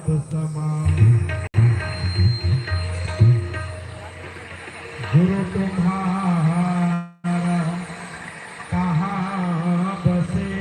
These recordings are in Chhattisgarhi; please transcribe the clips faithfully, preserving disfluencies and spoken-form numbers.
समान। गुरु तुम्हारा कहाँ बसे,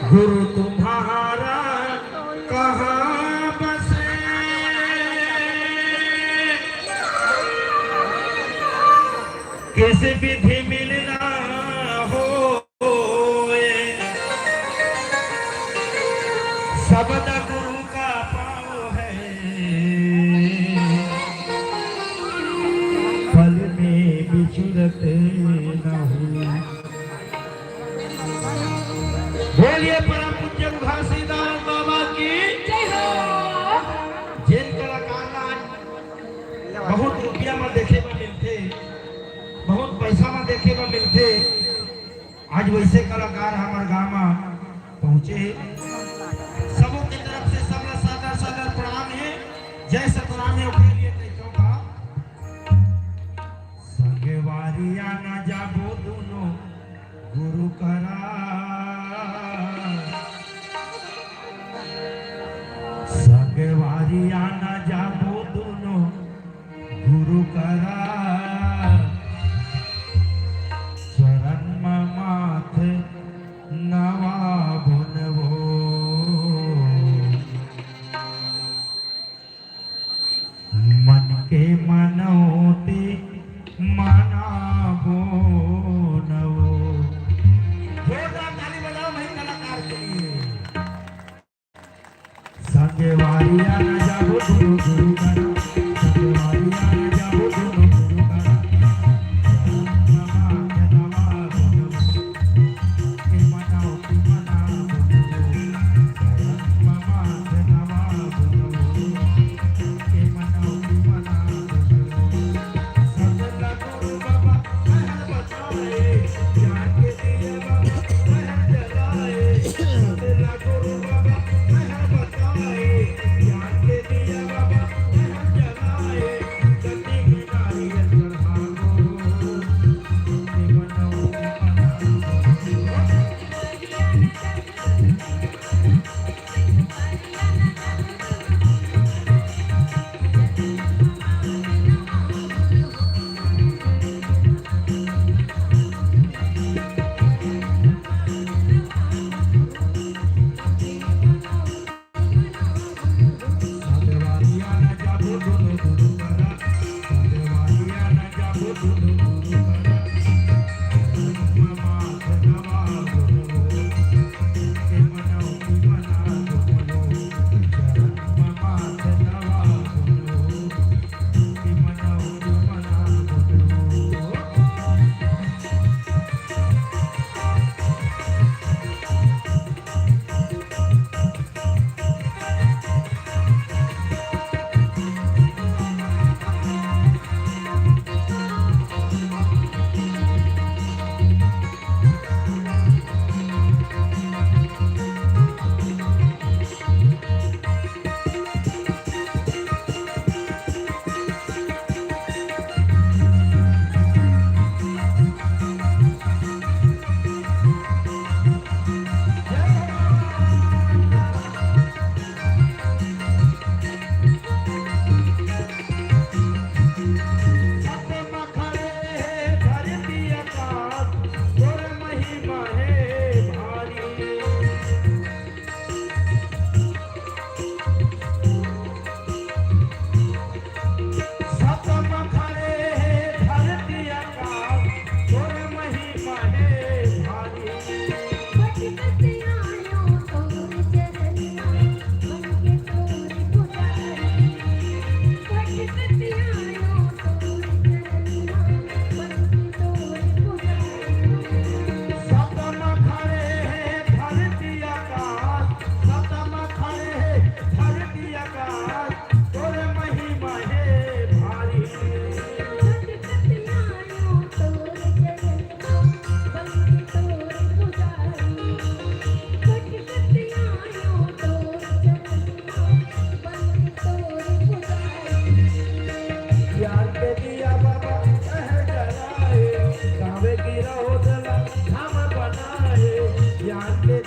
गुरु तुम्हारा कहाँ बसे, किस विधि मिलना हो होए, सबदा गुरु का पाँव है, पल में बिछुरत न हो। बोलिए परम पूज्य घासीदास बाबा की। जय हो। जेन कलाकार ला बहुत रुपया में देखे बर मिलथे, बहुत पैसा में देखे बर मिलथे, आज वैसे कलाकार हमर गांव म पहुंचे हे। सबो के तरफ से सबला सादर सादर प्रणाम हे, जय सतनाम हे। ओकरे लिए कहिथों का, संगवारी आना जाबो दुनो गुरु करा, संगवारी आना जाबो दुनो गुरु करा, चरण म माथ नवाबो न वो। मन के मनौती मनाबो न वो। जोरदार ताली बजाओ भाई कलाकार के लिए। संगवारी आना जाबो दुनो गुरु करा, संगवारी आना जाबो दुनो गुरु करा।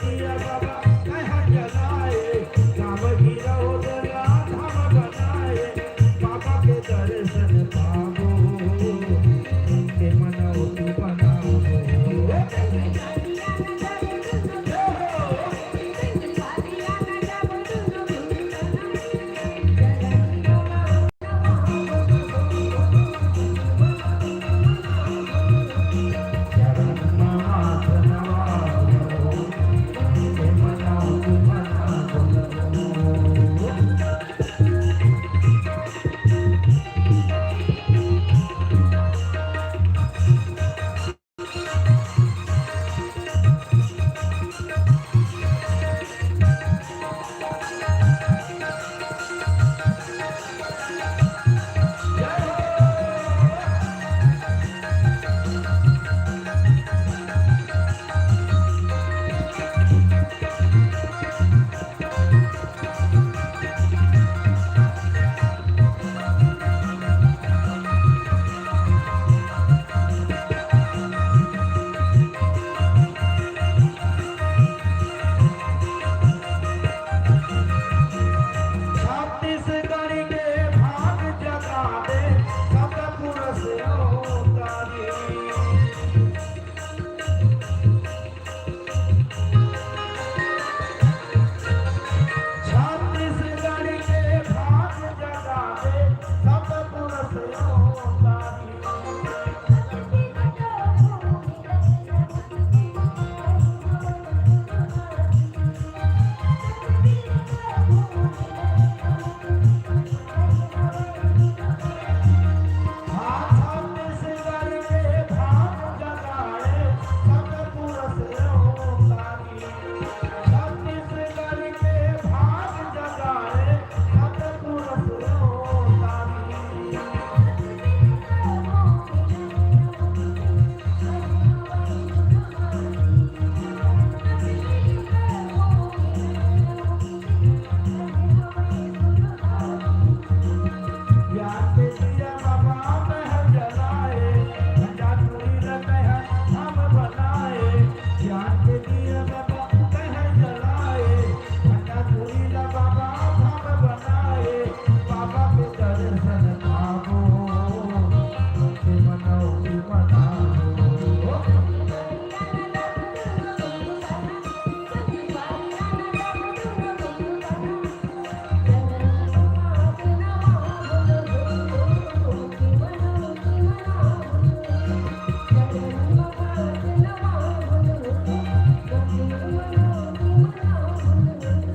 दिया बाबा कहाँ जलाए, कांवर गिराओ जला धाम बनाए, बाबा के दर्शन पाबो, के मनौती बनाबो। छत्तीसगढ़ के भाग जगा दे, सतपुर से उतारी। छत्तीसगढ़ के भाग जगा दे, सतपुर से उतारी।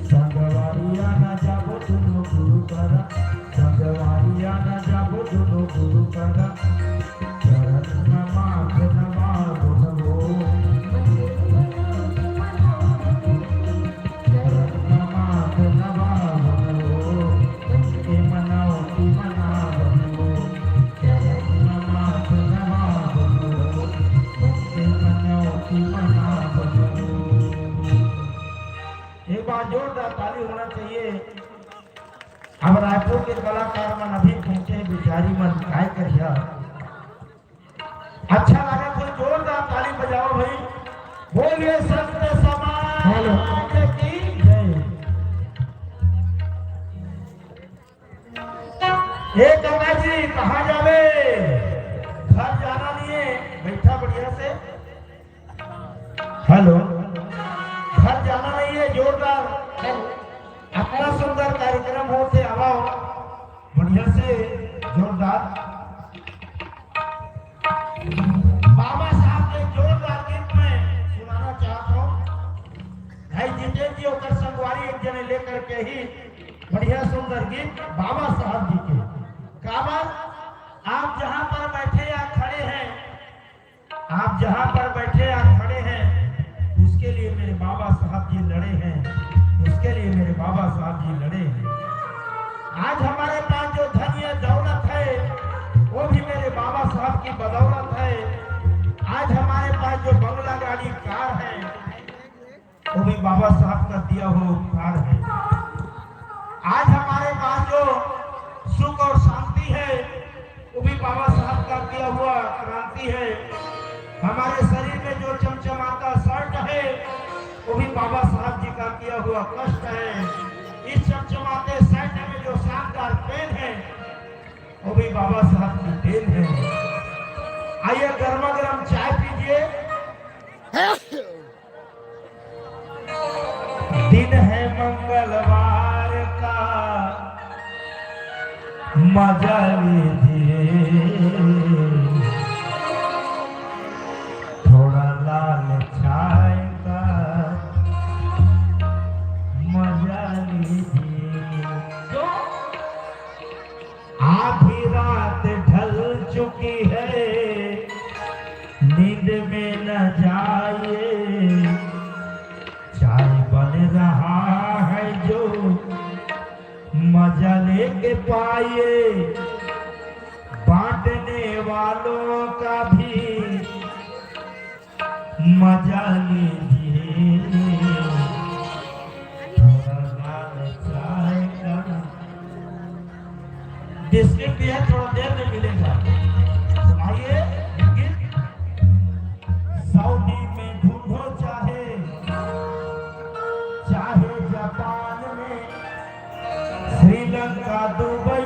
संगवारी आना जाबो दुनो गुरु करा, संगवारी आना जाबो दुनो गुरु करा, चरण म माथ नवाबो हो। चरण म माथ नवाबो हो, उनके मनौती मनाबो हो। चरण म माथ नवाबो हो, उनके मनौती मनाबो हो। एक बार जोरदार ताली होना चाहिए। अब रायपुर के कलाकार मन अभी पहुंचे, बिचारी मन काय करिया। अच्छा लगा तो जोरदार ताली बजाओ भाई। बोलिए संत समाज हेलो। की जय। ए काका जी, कहाँ जावे? घर जाना नहीं है, बैठा बढ़िया से। हेलो, घर जाना नहीं है, जोरदार। हेलो। इतना सुंदर कार्यक्रम होथे, आवा बढ़िया से, जोरदार। बाबा साहब के जोरदार गीत में सुनाना चाहता हूँ। भाई जितेंद्र जी ओकर संगवारी एक जने लेकर के ही बढ़िया सुंदर गीत बाबा साहब जी के। काबर आप जहाँ पर बैठे या खड़े हैं, आप जहाँ पर बैठे या खड़े हैं, उसके लिए मेरे बाबा साहब जी लड़े हैं, उसके लिए मेरे बाबा साहब जी लड़े हैं। आज हमारे पास जो धन या दौलत है, वो भी मेरे बाबा साहब की बदौलत है। आज हमारे पास जो बंगला, गाड़ी, कार है, वो भी बाबा साहब का दिया हुआ उपकार है। आज हमारे पास जो सुख और शांति है, वो भी बाबा साहब का दिया हुआ क्रांति है। हमारे शरीर में जो चमचमाता शर्ट है, वो भी बाबा साहब जी का किया हुआ कष्ट है। इस चमचमाते सेट में जो शानदार पेन है, वो भी बाबा साहब की देन है। आइए, गर्मा गर्म चाय पीजिए। दिन है मंगलवार का, मजा लीजिए। थोड़ा लाल चाय का मजा लीजिए। आधी रात ढल चुकी है, नींद में न जाइए। चाय बन रहा है जो मजा लेके पाइए, बांटने वालों का भी मजा लीजिए। थोड़ा लाल चाय का बिस्किट भी है, थोड़ा देर में मिलेगा। सुनाइए गीत। सऊदी में ढूंढो चाहे, चाहे जापान में, श्रीलंका, दुबई,